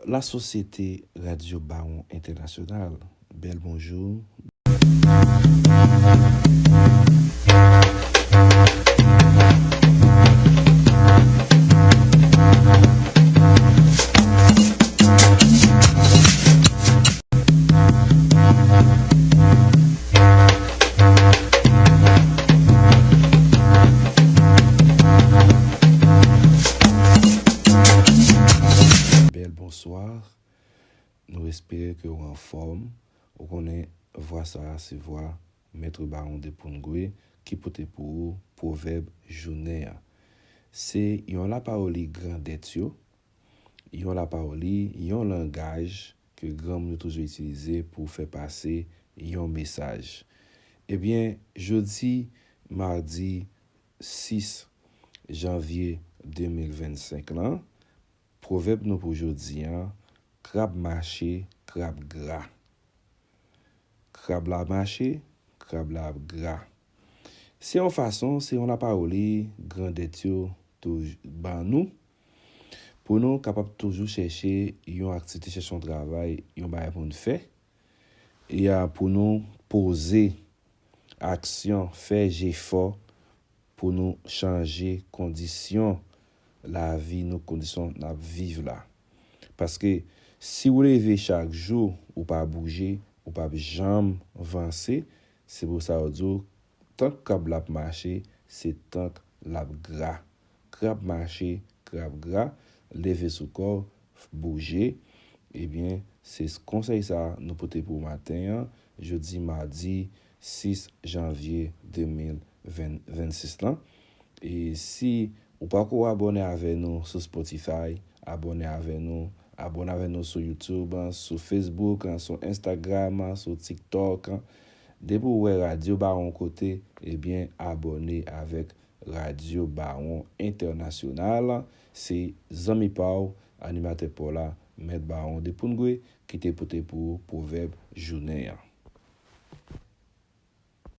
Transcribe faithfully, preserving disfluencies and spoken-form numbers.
La Société Radio Bawon Entènasyonal, bèl bonjou. Bèl bonswa. Nou espere ke w anfòm. Ou konnen vwa sa a se vwa Mèt Bawon de Poungwe ki pote pou ou pwovèb jounen an. Se yon lapawòli grandèt yo, yon lapawòli, yon langaj ke granmoun yo toujou itilize pou fè pase yon mesaj. Ebyen, jodi madi sis janvye de mil vennsenk lan, pwovèb nou pou jodi an, krab mache, krab gra. Krab la mache, krab la ap gra. Se yon fason, se yon lapawòli grandèt yo touj-, ban nou, pou nou kapab toujou chèche yon aktivite, chèche yon travay, yon bagay pou n fè, e a, pou nou poze aksyon, fè jefò pou nou chanje kondisyon lavi nou, kondisyon n ap viv la. Paske si w leve chak jou, ou pa bouje, ou p ap janm vanse. Se pou sa yo di w, tank krab la ap mache, se tank l ap gra. Krab mache, krab gra, leve sou kò w, bouje. Ebyen, se konsèy sa a nou pote pou w maten an, jodi madi sis janvye de mil vennsis lan. E si ou pako abòne avè nou sou Spotify, abòne avè nou, abòne avè nou sou YouTube, sou Facebook, sou Instagram, sou TikTok. Depi w wè Radyo Bawon kote, ebyen, abòne avèk Radyo Bawon Entènasyonal. Se zanmi pa w, animatè pa w la, Mèt Bawon de Poungwe, ki te pote pou ou pwovèb jounen an.